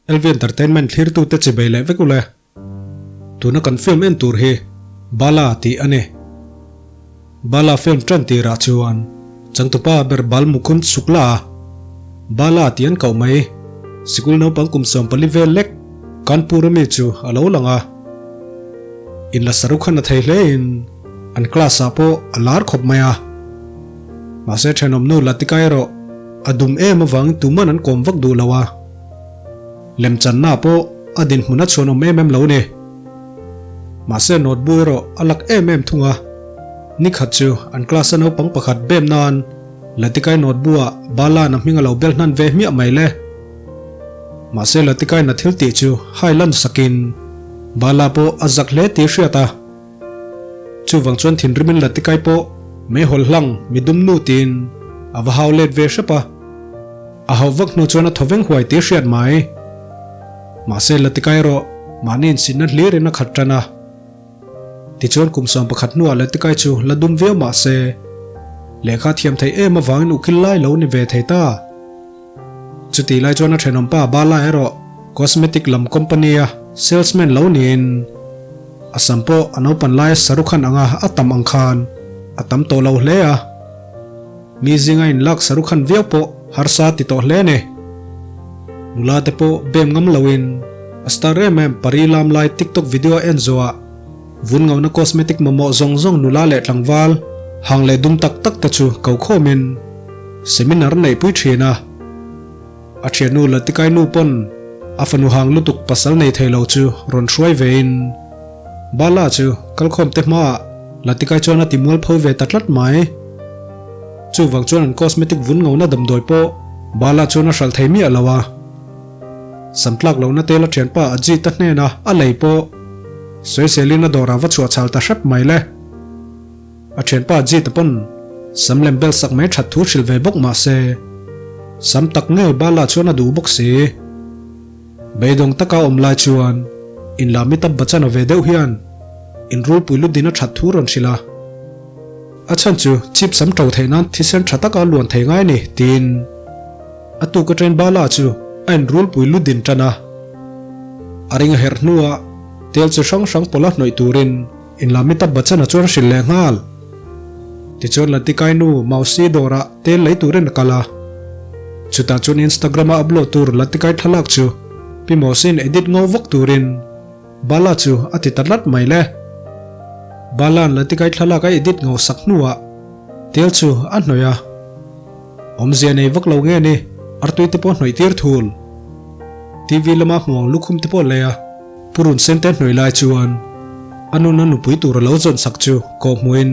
LV Entertainment thlirtute chi bei leh vek ule. Tuna kan film en tur hi Bala tih a ni. Bala film tan tirah chuan changtupa ber Bal Mukund Shukla a Bala tih an koh mai. Sikul naupang kum 14 vel lek Kanpur ami chu a lo lang a. Inla sarukhan a thei hlein an class ah pawh a lar khawp mai a. Mahse thenawmnu Latika erawh a dum em avangin tuman an kawm vak duh lo a. Lemchanna pawh a dinhmun a chhuan awm em em lo ni. Mahse note bu erawh a lak em em thung a. Nikhat chu an class a naupang pakhat bem nan Latikai note bu ah Bala'n a hming a lo bel hnan ve hmiah mai le. Mahse Latikai'n a thil tih chu hai lan sakin Bala pawh a zak hle tih a hriat a. Chuvang chuan thinrimin Latikai pawh meihawl hlang mi dum nu tiin a va hau let ve hrep a. A hauh vak hnu chuan a thaw veng huai tih a hriat mai. Mahse Latikai erawh mahni insinna hlirin a khat tan a. Tichuan kum 11 hnuah Latikai chu la dum viau mahse lehkha thiam thei em avangin ukil lai lo ni ve thei ta. Chutih lai chuan a thenawmpa Bala erawh cosmetic lam company a salesman lo niin a sam pawh a naupan laia Sarukhan anga a tam ang khan a tam tawh lo hle a. Mi zinga inlak Sarukhan viau pawh harsa ti tawh hle a ni. Nula te pawh bem ngam loin a star em em pari lam lai TikTok video a en zawhah vun ngauna cosmetic mamawh zawng zawng nula leh tlangval hang leh dum tak tak te chu ko khawmin seminar neihpui thin a. A thiannu Latikai nu pawn a fanu hang lutuk pasal nei thei lo chu rawn hruai vein Bala chu kalkhawm te hmaah Latikai chuan a ti mualpho ve ta tlat mai. Chuvang chuan an cosmetic vun ngona damdawi pawh Bala chuan a hralh thei miah lo a. Sam tlak lohna tel a thianpa Ajit-a hnena a lei pawh sawiselin a dawrah va chhuah chhal ta hrep mai le. A thianpa Ajit-a pawn sam lem bel sak mai that thu hrilh ve bawk mah se, sam tak ngei Bala chuan a duh bawk si. Beidawng taka awm lai chuan inla Amitabh Bachchan-a ve deuh hian inrulpui ludin a that thu rawn hrilh a. A chhan chu chip sam to theih nan thisen tha taka luan thei ngai a ni, tiin a tuk atangin Bala chu a inrulpui lu din tan a. A ring a herh hnuah tel chi hrang hrang pawlh a hnawih turin inla Amitabh Bachchan-a chuan a hrilh leh nghal. Tichuan Latikai nu Mausi dawrah tel lei turin a kal a. Chutah chuan Instagram-a upload tur Latikai thlalak chu Pi Mausi'n edit ngo vak turin Bala chu a ti ta tlat mai le. Bala'n Latikai thlalak a edit ngo sak hnuah tel chu a hnawih a. Awmzia nei vak lo nge ni, artui te pawh hnawih tir thul. TV lama hmuang lukhum te pawh lei a, purun sen te hnawih lai chuan a nun a nupui tur a lo zawn sak chu kawhhmuhin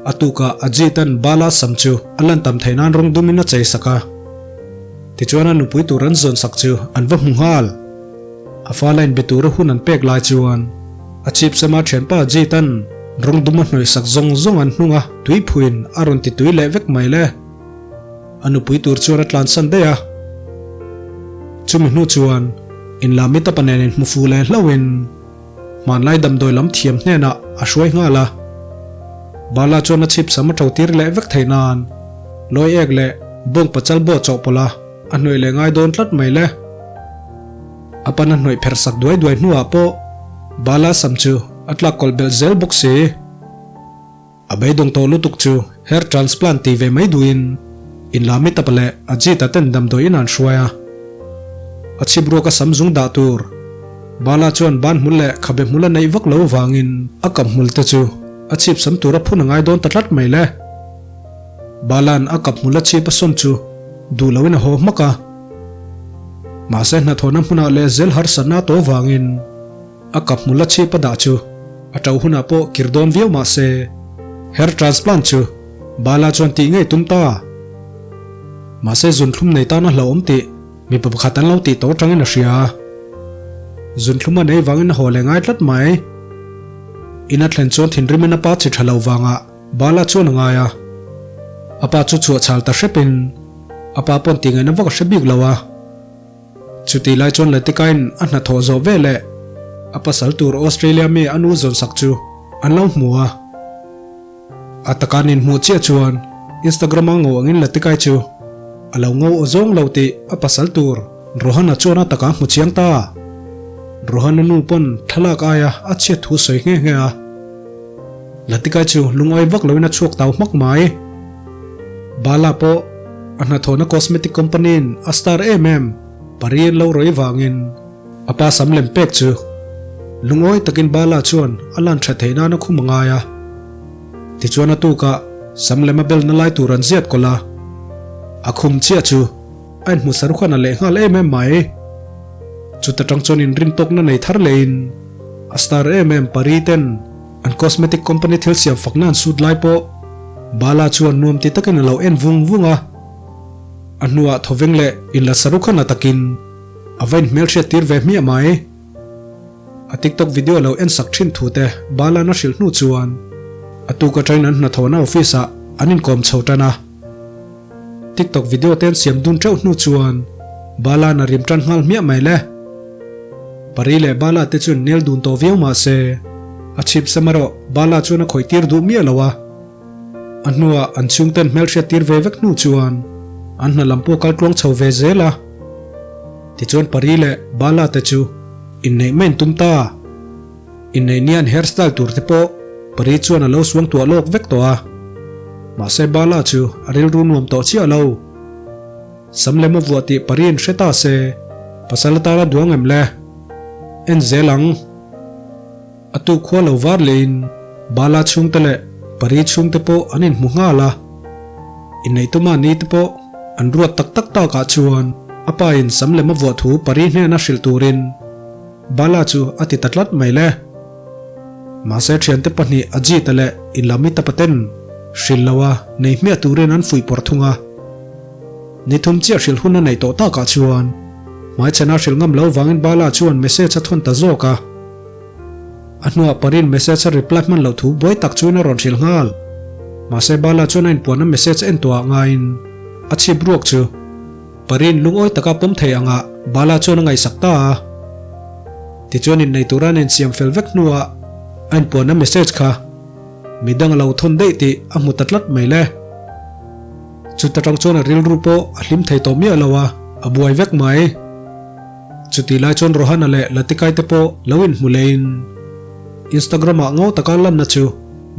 a tukah Ajit-a'n Bala sam chu a lan tam theih nan rawng dumin a chei sak a. Tichuan a nupui tur an zawn sak chu an va hmu nghal. A fa la inbe tura hun an pek lai chuan a chip sema thianpa Jeet-a'n rawng dum a hnawih sak zawng zawng an hnung a, tui phuin a rawn ti tui leh vek mai le. A nupui tur chuan a tlansan daih a. Chumi hnu chuan inla mitapa nen inhmu fu leh hlauhin hmanlai damdawi lam thiam hnenah a hruai nghal a. Bala chuan a chip sam a to tir leh vek theih nan lawi ek leh bawng pachal baw chawhpawlh a a hnawih leh ngai dawn tlat mai le. A pan a hnawih pherh sak duai duai hnuah pawh Bala sam chu a tlak kawlh belh zel bawk si. A beidawng tawh lutuk chu hair transplant ti ve mai duhin inla Amitabh leh Ajit-a ten damdawi in an hruai a. A chhip ruak a sam zung dah tur Bala chuan ban hmul leh khabe hmul a neih vak lo vangin a kap hmul te chu a chhip sam tur a phun a ngai dawn ta tlat mai le. Bala'n a kap hmul a chhip a sawn chu duh loin a haw hmak a. Mahse hnathawhna hmunah leh zel harsatna a tawh vangin a kap hmul a chhip a dah chu a to hunah pawh kir dawn viau mahse hair transplant chu Bala chuan tih ngei tum ta. Mahse zunthlum nei tan a hlauhawm tih mipa pakhat an lo tih tawh atangin a hria. Zunthlum a nei vangin a haw leh ngai tlat mai. In a thlen chuan thinrimin a pa chi tha lo vangah Bala chuan a ngai a, a pa chu chhuah chhal ta hrepin a pa pawn tih ngaihna vak a hre bik lo a. Chutih lai chuan Latika-in a hnathawh zawh veleh a pasal tur Australia mi a nu zawn sak chu an lo hmu a. A taka nin hmuh chiah chuan Instagram-a ngo angin Latikai chu a lo ngo aw zawng lo tih a pasal tur. Rohana chuan a takah a hmu chiang ta. Rohana nu pawn thlalak aia a chhiat thu sawi nghe nghe a. Latikai chu lungawi vak loin a chhuak tau hmak mai. Bala pawh a hnathawhna cosmetic company in a star em em pari an lo rawi vangin a pa sam lem pek chu lungawi takin Bala chuan a lan tha theih nan a khum a ngai a. Tichuan a tukah sam lem a belna lai tur an ziat kawlh a, a khum chiah chu a inhmu sarukhan a leh nghal em em mai. Chuta tang chuan inrintawkna nei thar lehin a star em em Pari ten an cosmetic company thil siam fakna an sut lai pawh Bala chuan nuam ti takin a lo en vung vung a. A hnuah thawveng leh inla sarukhan a takin a va inhmelhriat tir ve hmiah mai. A TikTok video lo en sak thin thu te Bala'n a hrilh hnu chuan a tuk atangin an hnathawhna office ah an inkawm chho tan a. TikTok video te an siam dun teuh hnu chuan Bala'n a rim tan nghal hmiah mai le. Pari leh Bala te chuan nel dun tawh viau mah se a chhip sam erawh Bala chuan a khawih tir duh miah lo a. A hnuah an chhungten hmelhriat tir ve vek hnu chuan an hna lam pawh kal tluang chho ve zel a. Tichuan Pari leh Bala te chu inneih mai an tum ta. Inneih nia an hairstyle tur te pawh Pari chuan a lo suang tuah lawk vek tawh a. Mahse Bala chu a rilru nuam tawh chiah lo. Sam lem a vuah tih Pari in hre ta se, pasal atana duang em le? En zel ang. A tuk khua lo var lehin Bala chhungte leh Pari chhungte pawh an inhmu nghal a. Inneih tuma ni te pawh an ruat tak tak takah chuan a pa in sam lem a vuah thu Pari hnena hrilh turin Bala chu a ti ta tlat mai le. Mahse thiante pahnih Ajit-a leh Inlamita paten hrilh lo a nei hmiah turin an fuih pawrh thung a. Ni thum chiah hrilh hun a neih tawh takah chuan hmaichhana hrilh ngam lo vangin Bala chuan message a thawn ta zawk a. A hnuah Parin message a reply hman loh thu buai tak chuan a rawn hrilh nghal. Mahse Bala chuan a inpuanna message en tuah ngaiin a chhip ruak chu Parin lungawi taka pawm thei angah Bala chuan a ngaihsak ta a. Tichuan innei tura an insiam fel vek hnuah a inpuanna message kha midang a lo thawn daih tih a hmu ta tlat mai le. Chuta tang chuan a rilru pawh a hlim thei tawh miah lo a, a buai vek mai. Chutih lai chuan Rohana leh Latikai te pawh lo inhmu leiin Instagram ah ngo taka lanna chu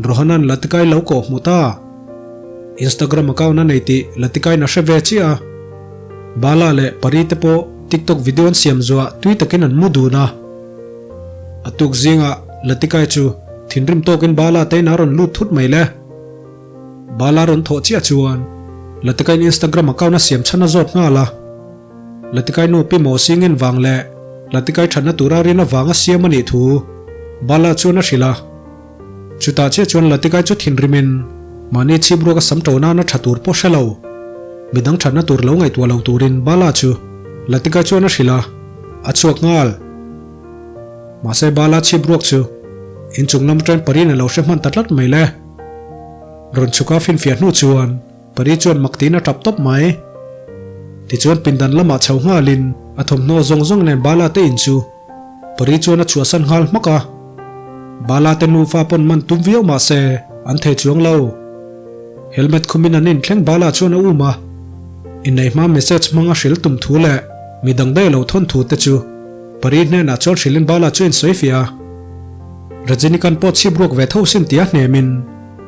Rohana'n Latikai lo kawh hmu ta. Instagram account a nei tih Latikai'n a hre ve chiah a. Bala leh Pari te pawh TikTok video an siam zuah tui takin an mu dun a. A tuk zingah Latikai chu thinrim tawkin Bala te in a rawn lut thut mai le. Bala rawn thawh chiah chuan Latikai'n Instagram account a siam chhan a zawt nghal a. Latikai nu Pi Mawsingin vang leh Latikai thatna tura rin avanga siam a nih thu Bala chuan a hrilh a. Chutah chiah chuan Latikai chu thinrimin mahni chhip ruak a sam to nana tha tur pawh hre lo, midang thatna tur lo ngaihtuah lo turin Bala chu Latikai chuan a hrilh a, a chhuak nghal. Mahse Bala chhip ruak chu inchung lam atangin Parin a lo hre hman ta tlat mai le. Rawn chhuka finfiah hnu chuan Pari chuan mak tiin a tap tawp mai. Tichuan pindan lamah chho nghalin a thawmhnaw zawng zawng nen Bala te in chu Pari chuan a chhuahsan nghal hmak a. Bala te nufa pawn man tum viau mah se an thei chuang lo. Helmet khumin an inthleng Bala chuan a um a. Inneih hma message hmang a hrilh tum thu leh midang daih lo thawn thu te chu Pari hnenah chuan hrilhin Bala chu a insawi fiah a. Rajinikanth pawh chhip ruak ve tho sin tia hnemin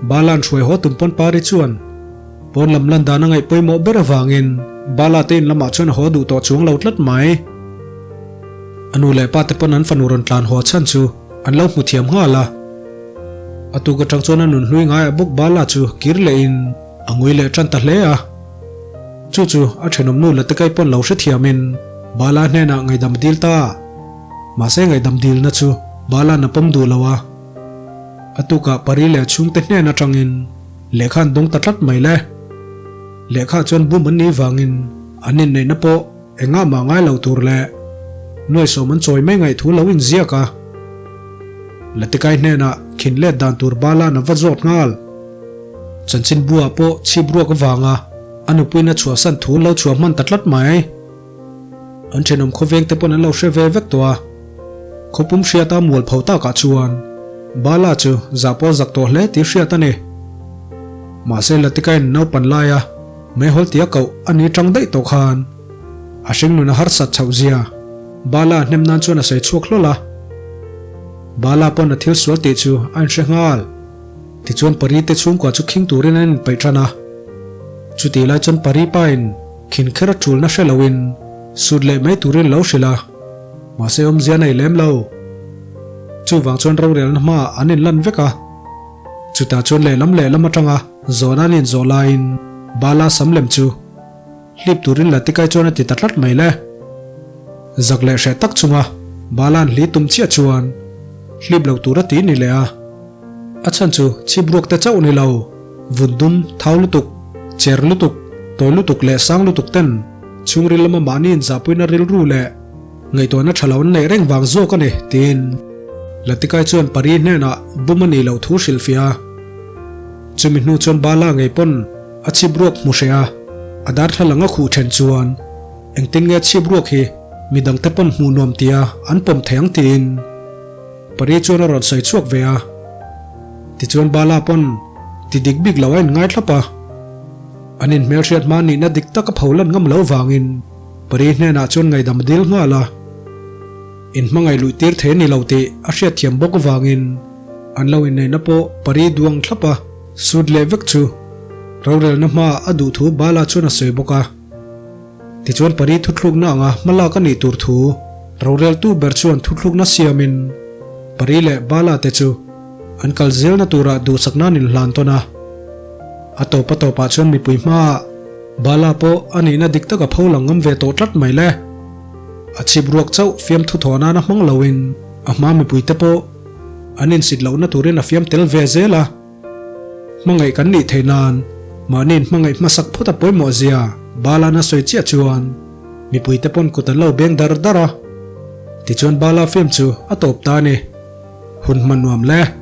Bala'n hruai haw tum pawn Pari chuan pawn lam lan dan a ngaih pawimawh ber avangin Bala te in lamah chuan a haw duh tawh chuang lo tlat mai. A nu leh pa te pawn an fanu rawn tlan haw chhan chu an lo hmu thiam nghal a. A tuk atang chuan a nun hlui ngaiah bawk Bala chu kir lehin a ngui leh tan ta hle a. Chu chu a thenawm nu Latekai pawn lo hrethiamin Bala hnenah ngaihdam a dil ta. Mahse ngaihdam dilna chu Bala'n a pawm duh lo a. A tukah Pari leh a chhungte hnen atangin lehkha an dawng ta tlat mai le. Lehkha chuan bum an nih vangin an inneihna pawh engah mah ngai lo tur leh nuaisawm an chawi mai ngaih thu lo inziak a. Latikai hnenah khin let dan tur Bala'n a va zawt nghal. Chanchin buah pawh chhip ruak avanga a nupuiin a chhuahsan thu lo chhuah hman ta tlat mai. An thenawm khawveng te pawn an lo hre ve vek tawh a, khawpum hriata mual pho takah chuan Bala chu zah pawh zak tawh hle tih hriat a ni. Mahse Latikain naupan laia meihawl tia koh a ni tang daih tawh khan. A hringnun a harsat chhoh zia Bala hnem nan chuan a sawi chhuak hlawl a. Bala pawn a thil sual tih chu a inhre nghal. Tichuan Pari te chhungkua chu khing turin an inpeih tan a. Chutih lai chuan Pari pain khin kher a tulna hre loin sut leh mai turin lo hrilh a. Mahse awmzia nei lem lo. Chuvang chuan rorelna hmaah an inlan vek a. Chutah chuan lehlam lehlam atanga zawhna an inzawh laiin Bala sam lem chu hlip turin Latikai chuan a ti ta tlat mai le. Zak leh hreh tak chunga Bala'n hli tum chiah chuan hlip lo tur a ti ni leh a. A chhan chu chhip ruak te chauh ni lo, vun dum, thau lutuk, cher lutuk, tawi lutuk leh sang lutuk ten chhungril lama mahni inzahpuina rilru leh ngaihtuahna tha lo an neih reng vang zawk a ni, tiin Latikai chuan Pari hnenah bum a nih loh thu hrilhfiah a. Chumi hnu chuan Bala ngei pawn a chhip ruak hmu hreh a, a darthlalang a khuh then chuan engtin nge chhip ruak hi midangte pawn hmuh nuam tia an pawm thei ang tiin Pari chuan a rawn sawi chhuak ve a. Tichuan Bala pawn ti dik bik lo a inngai thlap a. An inhmelhriat hma nihna dik tak a pho lan ngam lo vangin Pari hnenah chuan ngaihdam a dil nghal a. Inhmangaih luih tir thei a ni lo tih a hriatthiam bawk avangin an lo inneihna pawh Pari duang thlap a sut leh vek chu rorelna hmaah a duh thu Bala chuan a sawi bawk a. Tichuan Pari thuthlukna anga hmalak a nih tur thu roreltu ber chuan thuthlukna siamin Pari leh Bala te chu an kal zelna turah duhsakna an inhlan tawn a. A tawp a tawpah chuan mipui hmaah Bala pawh a nihna dik taka pho lang ngam ve tawh tlat mai le. A chhip ruak chauh fiamthu thaw nana hmang loin a hma mipuite pawh an insit lohna turin a fiam tel ve zel a. Hmangaih kan nih theih nan mahniin hmangaih hmasak phawt a pawimawh zia Bala'n a sawi chiah chuan mipuite pawn kut an lo beng dar dar a. Tichuan Bala film chu a tawp ta a ni. Hun hman nuam le.